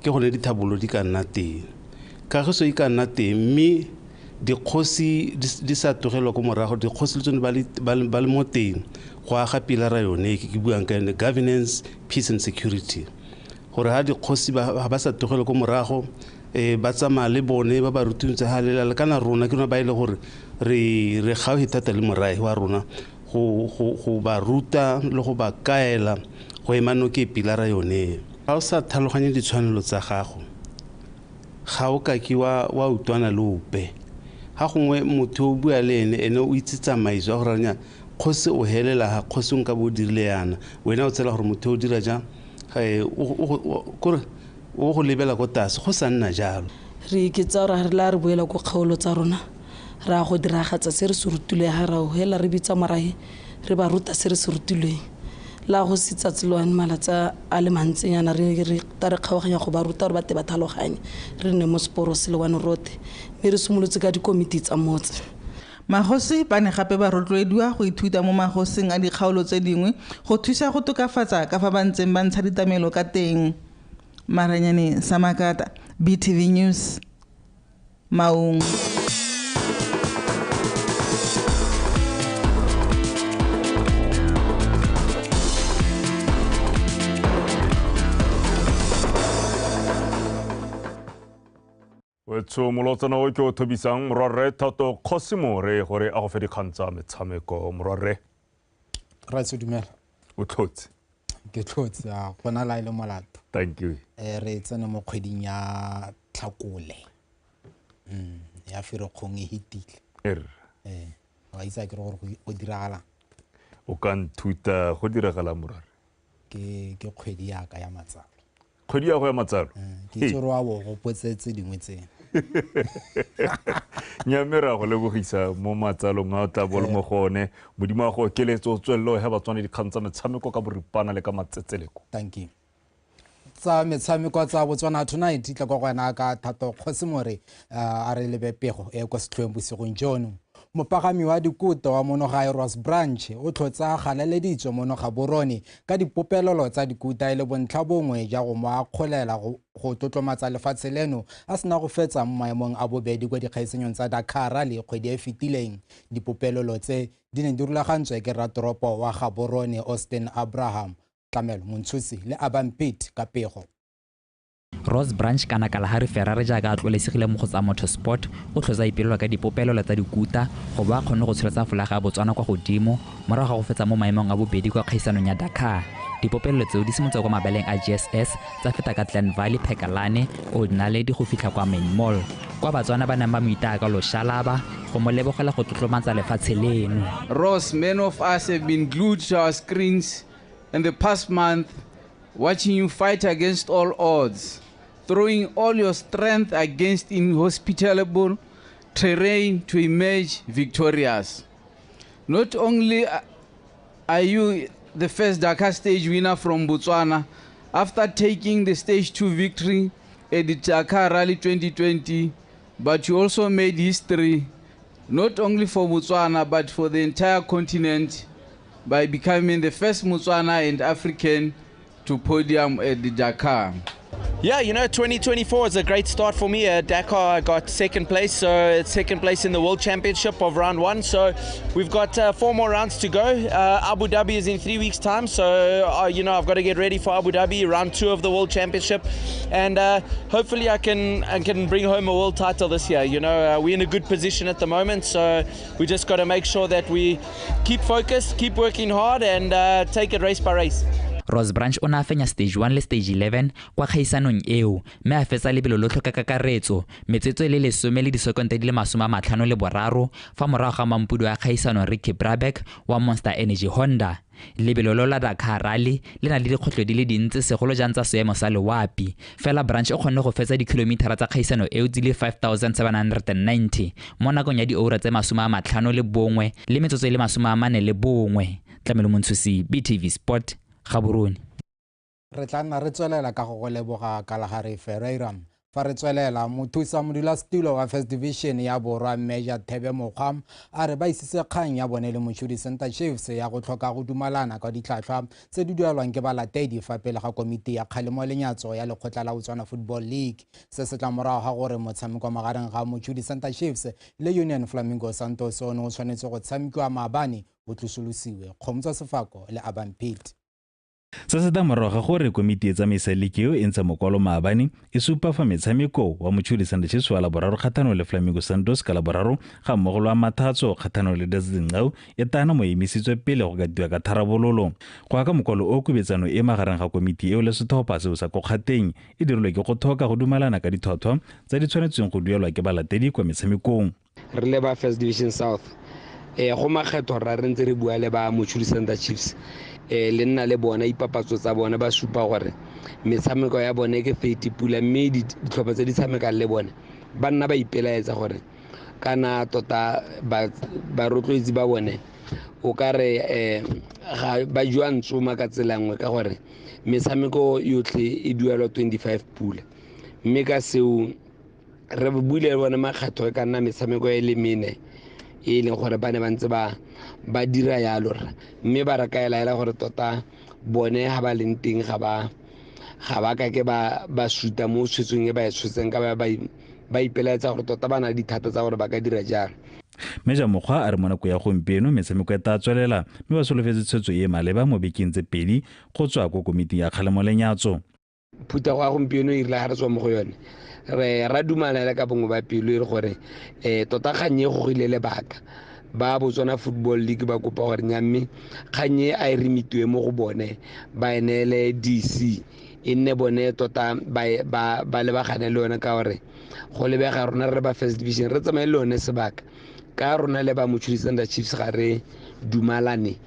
ke gone dithabolo di ka nna teng. Kagiso e ka nna teng mme dikgosi di sa tlogelwa ko morago, dikgosi le tsone ba le mo teng go aga pilara yone ke buang ka yone, governance, peace and security. Gore ha dikgosi ba sa tlogelwa ko morago, ba tsamaya le bone ba ba rutuntse ha lela kana rona ke rona ba ile gore re gaufi thata le morae wa rona go ba ruta le go ba kaela go ema noke pilara yone. Ga o sa tlhaloganye ditshwanelo tsa gago, ga o ka ke wa utlwana le ope. Ga gongwe motho o bua le ene, ene o itse tsamaiso ya gore nya kgosi o helela ga kgosi o nka bo o dirile yana, wena o tsela gore motho o dira jang, kore o go lebela ko tlase, go sa nna jalo. Re iketsa gore re la re boela ko kgaolo tsa rona, ra go diragatsa se re se rutilweng, ga ra hela re bitsa morahe, re ba ruta se re se rutilweng. La go se tsatsi le one malatsi a le mantsinyana re ta re kgaoganya go ba ruta gore ba te ba tlhaloganye, re nne mo seporo se le one rote, mme re simolotse ka dikomiti tsa motse. Magosi ba ne gape ba rotloediwa go ithuta mo magosing a dikgaolo tse dingwe go thusa go tokafatsa ka fa ba ntseng ba ntsha ditlamelo ka teng. Maranyane Samakata, BTV News, Maung. Wetsho molotsana o ke o thobisang morwarre Thato Kgosimore gore a go fe dikgang tsa metshameko. Morwarre. Ra se dumela. O tlhotse. Ke tlhotse, a gona la ile molato. Thank you. Re tsene mo kgweding ya Tlhakole. Ya Ferikgong e hitile. Wa itse ke gore go diragala. O ka nthuta go diragala morwarre. Ke kgwedi ya ka ya matsalo. Kgwedi ya go ya matsalo. Ke itse gore wa bo gopotse tse dingwe tsena. Nyamera go lebogisa mo matsalong a tla bo le mo go one. Modimo a go okeletse o tswelele he Batswana dikgang tsa metshameko ka boripana le ka matsetseleko. Thank you. Tsa metshameko tsa Botswana Tonight tla kwa go wena ka Thato Kgosimore, a re lebe pego e kwa setlhoeng bosigong jono. Mopagami wa dikuta wa monogae Ross Branch o tlhotsa galeleditswe mono Gaborone ka dipopelelo tsa dikuta e le bontlha bongwe ja go mo akgolela go tlotlomatsa lefatshe leno a sena go fetsa mo maemong a bobedi kwa dikgaisanyong tsa Dakar le kgwedi e fetileng. Dipopelelo tse di ne di rulagantswe ke ratoropo wa Gaborone Austin Abraham. Tlamelo Montshusi le Aban Piet ka pego. Ross Branch kana Kalahari Ferrari jaaka a tlwaelesegile mo go tsa motorsport o tlhotsa ipelelwa ka dipopelelo tsa dikuta go ba kgonne go tsholetsa folaga ya Botswana kwa godimo morago ga go fetsa mo maemong a bobedi kwa kgaisanong ya Dakar. Dipopelelo tseo di simolotse kwa mabaleng a GSS tsa feta ka Glen Valley, Phekalane, Old Naledi go fitlha kwa Main Mall, kwa Batswana ba neng ba mo itaya ka loshalaba go mo lebogela go tlotlomatsa lefatshe leno. Ross, many of us have been glued to our screens in the past month, watching you fight against all odds, throwing all your strength against inhospitable terrain to emerge victorious. Not only are you the first Dakar stage winner from Botswana after taking the stage 2 victory at the Dakar Rally 2020, but you also made history not only for Botswana but for the entire continent by becoming the first Botswana and African to podium at the Dakar. Yeah, 2024 is a great start for me. Dakar, I got second place, so it's second place in the World Championship of round 1. So we've got 4 more rounds to go. Abu Dhabi is in 3 weeks' time, so I've got to get ready for Abu Dhabi, round 2 of the World Championship, and hopefully I can bring home a world title this year. We're in a good position at the moment, so we just got to make sure that we keep focused, keep working hard, and take it race by race. Ross Branch o ne a fenya stage 1 le stage 11 kwa kgaisanong eo, mme a fetsa lebelo lotlhe ka kakaretso metsotso e le 10 le disekonte di le 53 fa morago ga mampudu a kgaisano Ricky Brabeck wa Monster Energy Honda. Lebelo lo la Dakar Rally le na le dikgwetlho di le dintsi segolo jang tsa seemo sa loapi, fela Branch o kgonne go fetsa dikilomitara tsa kgaisano eo di le 5790 mo nakong ya dioura tse 51 le metsotso e le 41. Tlamelo Montshusi, BTV Sport, Gaborone. Re tla nna re tswelela ka go leboga Kalahari Ferreira. Fa re tswelela, mothusa modulasetulo wa First Division ya Borwa Major Thebe Mokgwa a re ba isitse kgang ya bone le Mochudi Center Chiefs ya go tlhoka go dumalana ka ditlhwatlhwa tse di duelwang ke balatedi fa pele ga komiti ya kgalemo lenyatso ya lekgotla la Botswana Football League. Se se tla morago ga gore motshameko magareng ga Mochudi Center Chiefs le Union Flamingo Santos o ne o tshwanetse go tshamekiwa maabane o tlosolosiwe. Kgomotso Sefako le Aban Piet. Se se tla morago ga gore komiti e tsamaisa ligi eo e ntsha mokwalo maabane e supa fa metshameko wa Mochudi Center Chiefs wa Laboraro kgatlhanong le Flamingo Santos ka Laboraro ga mmogo le wa Mathatso kgatlhanong le Desert Ngau e tana mo emisitswe pele go ka diwa ka tharabololo. Go ya ka mokwalo o, kubetsano e magareng ga komiti eo le setlhopha seo sa kokgateng e dirilwe ke go tlhoka go dumalana ka ditlhwatlhwa tse di tshwanetsweng go duelwa ke balatedi kwa metshamekong. Re le ba First Division South, go makgetho ra re ntse re bua le ba Mochudi Center Chiefs, le nna le bona ipapatso tsa bona ba supa gore metshameko ya bone ke 30 pula, mme ditlhopha tse di tshamekang le bone ba nna ba ipelaetsa gore kana tota barotloetsi ba bone o ka re ga ba jwa ntsoma ka tsela nngwe, ka gore metshameko yotlhe e duelwa 25 pula. Mme ka seo re buile le bone makgetho e ka nna metshameko e le mene e leng gore ba ne ba ntse ba dira yalo, mme ba re kaela gore tota bone ga ba leng teng ga ba ka ke ba suta mo tshwetsong e ba e tshotseng, ka ba ipelaetsa gore tota ba na le dithata tsa gore ba ka dira jalo. Meja Mokgwa a re mo nako ya gompieno metshameko e tla tswelela, mme ba solofetse tshwetso e maleba mo bekeng tse 2 go tswa ko komiting ya kgalemo le nyatso. Phuthego ya gompieno e rile ga re tswa mo go yone re ra dumalana ka bongwe ba pelo e re gore tota kgang e gogile lebaka. Ba Botswana Football League ba kopa gore nya mme kgang e a e remitiwe mo go bone, ba e neele DC e nne bone tota ba lebagane le yone, ka gore go lebega rona re ba First Division re tsamaye le yone sebaka, ka rona le ba Mochudi Center Chiefs ga re dumalane,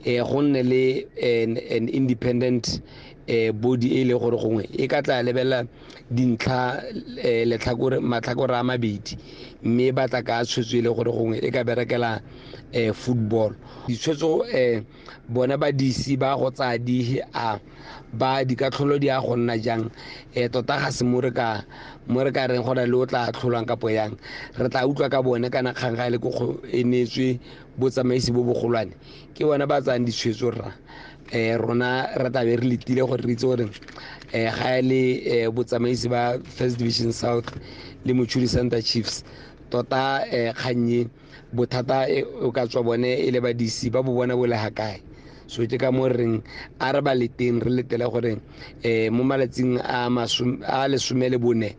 go nne le an independent body e le gore gongwe e ka tla lebelela dintlha matlhakore a mabedi, mme ba tla ka tshwetso e le gore gongwe e ka berekela football. Ditshwetso bona ba DC ba go tsaya di a ba dikatlholo di a go nna jang, tota ga se mo re ka reng go na le o tla tlholwang kapo yang, re tla utlwa ka bone kana kgang ga e le ko e neetswe botsamaisi bo bogolwane, ke bona ba tsayang ditshwetso rra. Rona re tla be re letile gore re itse gore ga e le botsamaisi ba First Division South le Mochudi Center Chiefs tota kgannye bothata o ka tswa bone e le ba DC ba bo bona bo le ga kae. So ke ka mo reng a re ba leteng, re letele gore mo malatsing a 14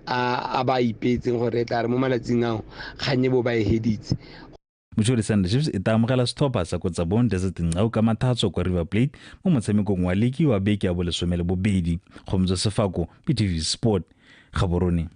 a ba ipeetseng gore e tla re mo malatsing ao kgannye bo ba e heditse. Mochudi Center Chiefs e tla amogela setlhopha sa ko Tsabong Desert Nqau ka mathatso kwa River Plate mo motshamekong wa liki wa beke ya bo 12. Kgomotso Sefako, BTV Sport, Gaborone.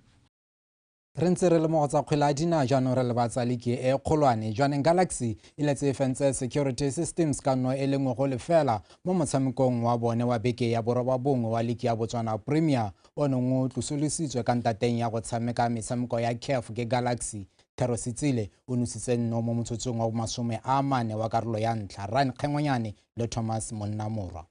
Re ntse re le mo go tsa kgwele ya dinao jaanong re lebatsa liki e kgolwane. Jwaneng Galaxy e letse e fentse Security Systems ka 1-0 mo motshamekong wa bone wa beke ya 9 wa liki ya Botswana Premier o neng o tlosolositswe ka ntateng ya go tshameka metshameko ya CAF ke Galaxy. Thero Setsile o nositse nno mo motsotsong wa 40 wa karolo ya ntlha. Ryan Kgengwenyane le Thomas Monnamorwa.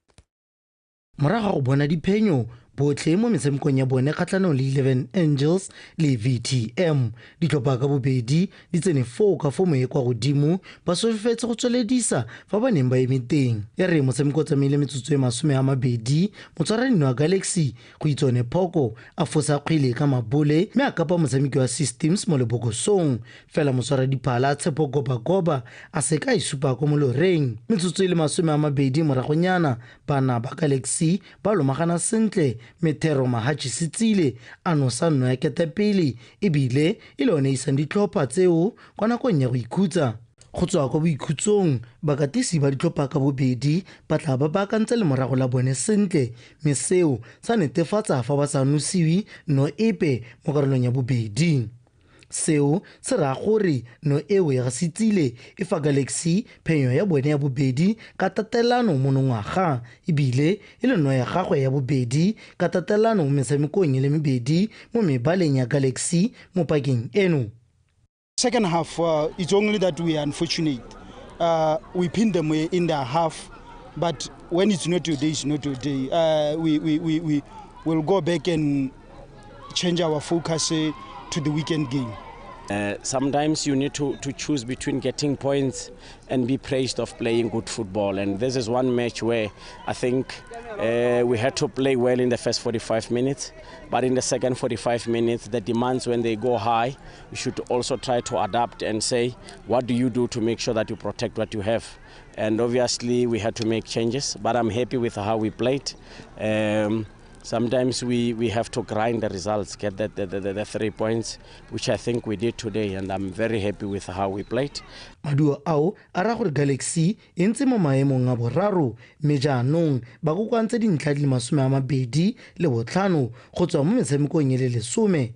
Morago go bona diphenyo botlhe mo metshamekong ya bone kgatlhanong le 11 Angels le VTM, ditlhopha ka bobedi di tsene 4 ka fomo e kwa godimo, ba solofetse go tsweledisa fa ba neng ba eme teng. Ya re motshameko o tsamaile metsotso e 20, motshwaradino wa Galaxy go itsone Phoko a fosa kgwele ka mabole mme a kapa motshameki wa Systems mo lebokosong, fela motshwaradiphala Tshepo Gobagoba a se ka e supa ko moloreng. Metsotso e le 20 moragonyana bana ba Galaxy ba lomagana sentle, Methero Mahachi Setsile a nosa nno ya ketapele ebile e le yone isang ditlhopha tseo kwa nakong ya go ikhutsa. Go tswa kwa boikhutsong, bakatisi ba ditlhopha ka bobedi ba tla ba baakantse lemorago la bone sentle, mme seo sa netefatsa fa ba sa nosiwe no epe mo karolong ya bobedi. Seo se raya gore no eo ya ga Setsile e fa Galaxy phenyo ya bone ya bobedi ka tatelano monongwaga, ebile e le no ya gagwe ya bobedi ka tatelano mo metshamekong e le mebedi mo mebaleng ya Galaxy mo pakeng eno. Second half, it's only that we are unfortunate. We pinned them in their half, but when it's not your day, it's not your day. We will go back and change our focus to the weekend game. Sometimes you need to choose between getting points and be praised of playing good football. And this is one match where I think we had to play well in the first 45 minutes, but in the second 45 minutes, the demands when they go high, you should also try to adapt and say, what do you do to make sure that you protect what you have? And obviously we had to make changes, but I'm happy with how we played. Sometimes we have to grind the results, get the 3 points, which I think we did today, and I'm very happy with how we played. Maduo ao a raya gore Galaxy e ntse mo maemong a boraro, mme jaanong ba kokoantse dintlha di le 25 go tswa mo metshamekong e le 10.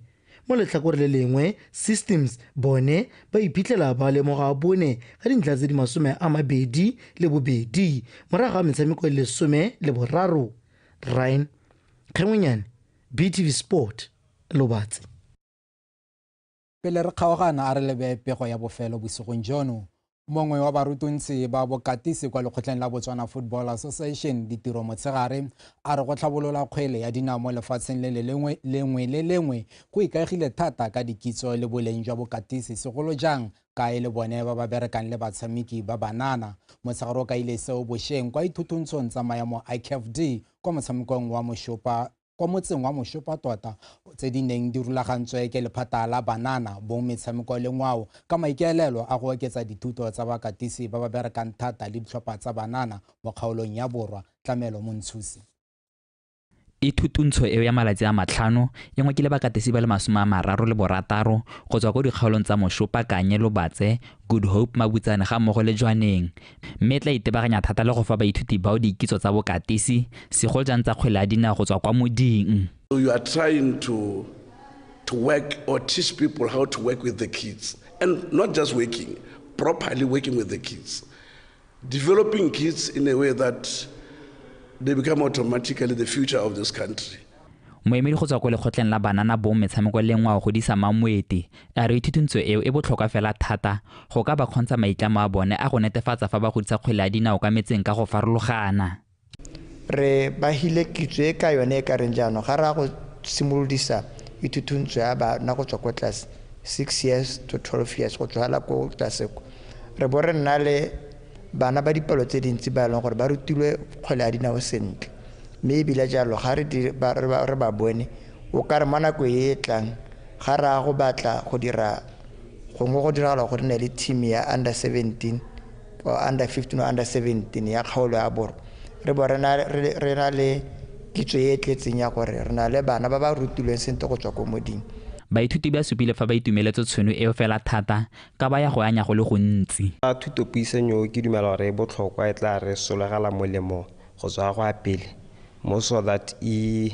Mo letlhakore le lengwe, Systems bone ba iphitlhela ba lemoga bone ka dintlha tse di 22 morago ga metshameko e 13. Ryan Kgengwenyane, BTV Sport, Lobatse. Pele re kgaogana a re lebe pego ya bofelo bosigong jono. Mongwe wa barutuntshi ba bokatisi kwa lekgotleng la Botswana Football Association Ditiro Motshegare a re go tlhabolola kgwele ya dinao mo lefatsheng le lengwe le lengwe go ikaegile thata ka dikitso le boleng jwa bokatisi, segolo jang ka e le bone ba ba berekang le batshameki ba banana. Motshegare o kaile seo bošeng kwa ithutuntshong tsa maemo a CAF D kwa motshamekong wa Moshopa kwa motseng wa Moshopa tota, tse di neng di rulagantswe ke lephata la banana bong metshameko le ngwao ka maikaelelo a go oketsa dithuto tsa bakatisi ba ba berekang thata le ditlhopha tsa banana mo kgaolong ya Borwa. Tlamelo Montshusi. Ithutuntsho eo ya malatsi a 5 e ngokile bakatisi ba le 36 go tswa ko dikgaolong tsa Moshopa, Kanye, Lobatse, Good Hope, Mabutsane ga mmogo le Jwaneng, mme e tla itebaganya thata le go fa baithuti bao dikitso tsa bokatisi, segolo jang tsa kgwele ya dinao go tswa kwa moding. You are trying to work or teach people how to work with the kids, and not just working, properly working with the kids, developing kids in a way that they become automatically the future of this country. Moemedi go tswa ko lekgotleng la banana bong metshameko le ngwao godisa Mamoete a re ithutuntsho eo e botlhokwa fela thata go ka ba kgontsha maitlamo a bone a go netefatsa fa ba godisa kgwele ya dinao ka metseng ka go farologana. Re bahile kitso e ka yone e ka reng jaanong ga re a go simolodisa ithutuntsho ya bana go tswa ko tlase 6 years to 12 years go tswala ko tlase ko, re bo re nna le bana ba dipalo tse dintsi ba e leng gore ba rutilwe kgwele ya dinao sentle, mme ebile jalo ga re ba bone o ka re mo nako e e tlang ga re a go batla go dira gongwe go diragala go nne le team ya under 17 or under 15 or under 17 ya kgaolo ya Borwa, re bo re na le kitso e e tletseng ya gore re na le bana ba ba rutilweng sentle go tswa ko modimo. Baithuti ba supile fa ba itumeletse tšhono eo fela thata ka ba ya go anya go le gontsi. Thutopuisanyo ke dumela gore e botlhokwa, e tla re solegela molemo go tswa go a pele mo so that e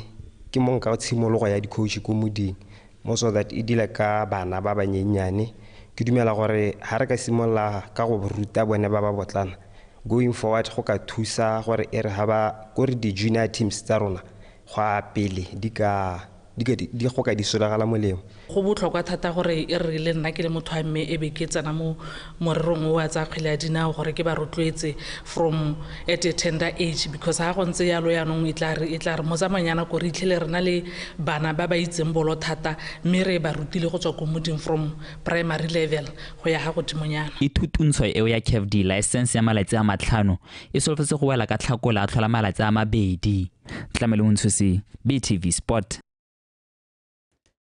ke mo nka tshimologo ya di-coach ko moding mo so that e dile ka bana ba banyenyane. Ke dumela gore ha re ka simolola ka go ruta bone ba ba botlana going forward go ka thusa gore e re ha ba kore di-junior teams tsa rona go a pele di ka di go ka di solegela molemo. Go botlhokwa thata gore e re le nna ke le motho wa mme e be ke tsena mo morerong o wa tsa kgwele ya dinao gore ke ba rotloetse from at a tender age, because ha go ntse yalo yaanong e tla re mo tsamayana ko re itlhele re na le bana ba ba itseng bolo thata mme re ba rutile go tswa ko modimo from primary level go ya ga godimonyana. Ithutuntsho eo ya CAF D license ya malatsi a 5 e solofetse go wela ka Tlhakola a tlhola malatsi a 2. Tlamelo Montshusi, BTV Sport.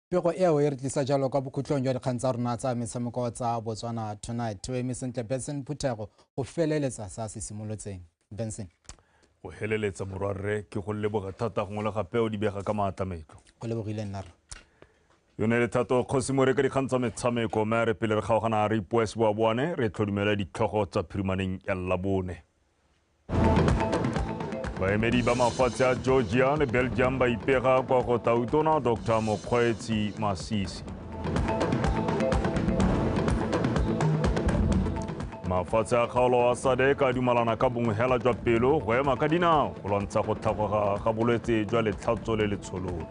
Pego eo e re tlisa jalo kwa bokhutlong jwa dikgang tsa rona tsa metshameko tsa Botswana Tonight. O eme sentle Benson Phuthego go feleletsa sa se simolotseng. Benson. Go heleletsa morwarre ke go leboga thata gongwe le gape o di bega ka maatlametlo. Go lebogile nna. Yone le thato kgosi more ka dikgang tsa metshameko mme re pele re kgaogana re ipoe seboaboane re tlhodumela ditlhogo tsa phirimaneng ya Labone. Baemedi ba mafatshe a Georgia le Belgium ba ipega kwa go Tautona Dr. Mokgweetsi Masisi. Mafatshe a kgaolo a SADC a dumalana ka bongwe hela jwa pelo go ema ka dinao go lwantsha go tlhagoga ga bolwetse jwa letlhatso le letshololo.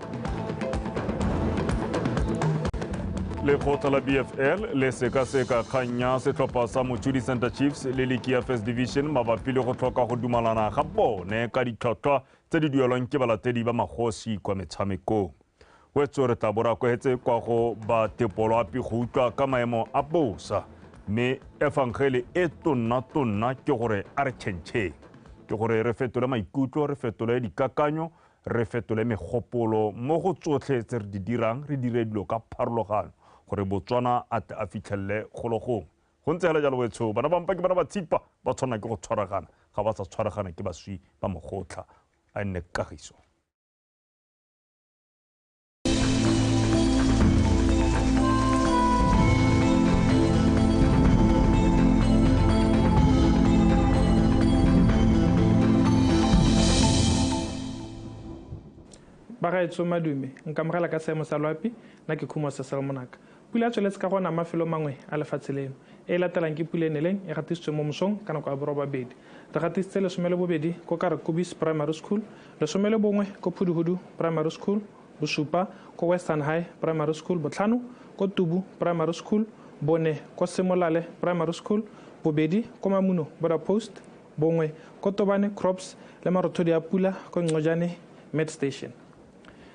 Lekgotla la BFL le sekaseka kgang ya setlhopha sa Mochudi Center Chiefs le liki ya First Division mabapi le go tlhoka go dumalana ga bone ka ditlhotlhwa tse di duelwang ke balatedi ba magosi kwa metshamekong. Wetso re tla bo re akwegetse kwa go ba tepoloapi go utlwa ka maemo a bosa, mme efangele e tonna-tonna ke gore a re tšhentšheng, ke gore re fetole maikutlo, re fetole dikakanyo, re fetole megopolo mo go tsotlhe tse re di dirang, re dire dilo ka pharologano gore Botswana a tle a fitlhelele golo gongwe. Go ntse hela jalo wetsho, bana ba mpa ke bana ba tshipa, ba tshwana ke go tshwaragana, ga ba sa tshwaragana ke baswi ba mogotlha. A nne kagiso. Bagaetsho madume, nkamogela ka seemo sa loapi, nna ke Khumo Cecil Monaka. Pula tsweletse ka gona mafelo mangwe a lefatshe leno. E latelang ke pula e neleng e gatisitswe mo mosong ka nako ya 8:30. Re gatisitse 12 ko Karakubis Primary School, 11 ko Phuduhudu Primary School, 7 ko Western High Primary School, 5 ko Tubu Primary School, 4 ko Semolale Primary School, 2 ko Mamuno Border Post, 1 ko Tobane Crops le marothodi a pula ko Nqojane Med Station.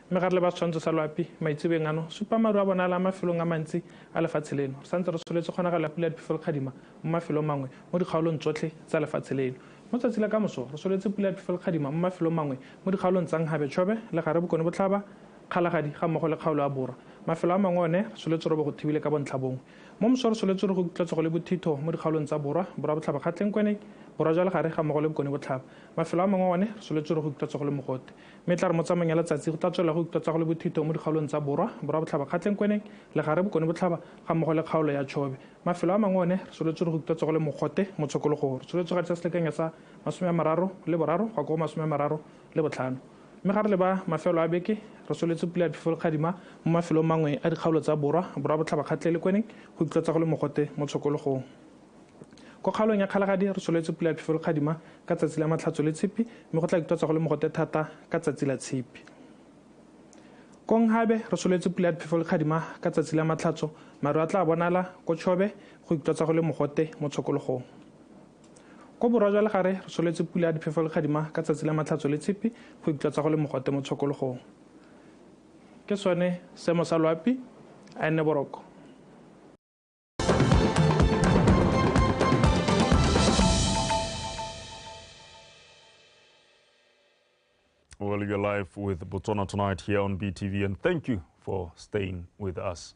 Mme ga re le ba setshwantsho sa loapi maitsebeng ano supa maru a bonala a mafelong a mantsi a lefatshe leno. Re santse re tsholetse kgonagalo ya pula ya diphefo le kgadima mo mafelong mangwe mo dikgaolong tsotlhe tsa lefatshe leno. Mo tsatsi la kamoso re soletse pula ya diphefo le kgadima mo mafelong mangwe mo dikgaolong tsa Nhabe Chobe le Gare Bokone Botlhaba, Kgalagadi ga mmogo le kgaolo ya Borwa. Mafelo a mangwe one re soletse robo go thibile ka bontlha bongwe. Mo moso re soletse re go utlwetse go le bothitho mo dikgaolong tsa Borwa, Borwa Botlhaba Kgatleng Kweneng, Borwa jwa Legare ga mmogo le Bokone Botlhaba. Mafelo a mangwe one re soletse re go utlwetse go le mogote. Mme tla re mo tsamaong ya letsatsi go tla tswelela go utlwetsa go le bothitho mo dikgaolong tsa Borwa, Borwa Botlhaba Kgatleng Kweneng, Legare Bokone Botlhaba ga mmogo le kgaolo ya Chobe. Mafelo a mangwe one re soletse re go utlwetsa go le mogote mo tshokologong. Re soletse go gatisa selekanyo sa 33 go ya ko go 35. Mme ga re leba mafelo a beke re soletse pula ya phefo le kgadima mo mafelong mangwe a dikgaolo tsa Borwa, Borwa Botlhaba Kgatleng le Kweneng go utlwetsa go le mogote mo tshokologong. Ko kgaolong ya Kgalagadi re soletse pula ya phefo le kgadima ka tsatsi la Matlhatso le Tshipi, mme go tla utlwetsa go le mogote thata ka tsatsi la Tshipi. Ko Nhabe re soletse pula ya phefo le kgadima ka tsatsi la Matlhatso, maru a tla bonala ko Chobe go utlwetsa go le mogote mo tshokologong. Ko Borwa jwa Legare re soletse pula ya diphefo le kgadima ka tsatsi la Matlhatso le Tshipi go utlwetsa go le mogote mo tshokologong. Ke sone seemo sa loapi, a nne boroko. Well, you're live with Botswana Tonight here on BTV, and thank you for staying with us.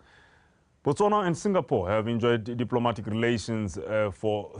Botswana and Singapore have enjoyed diplomatic relations for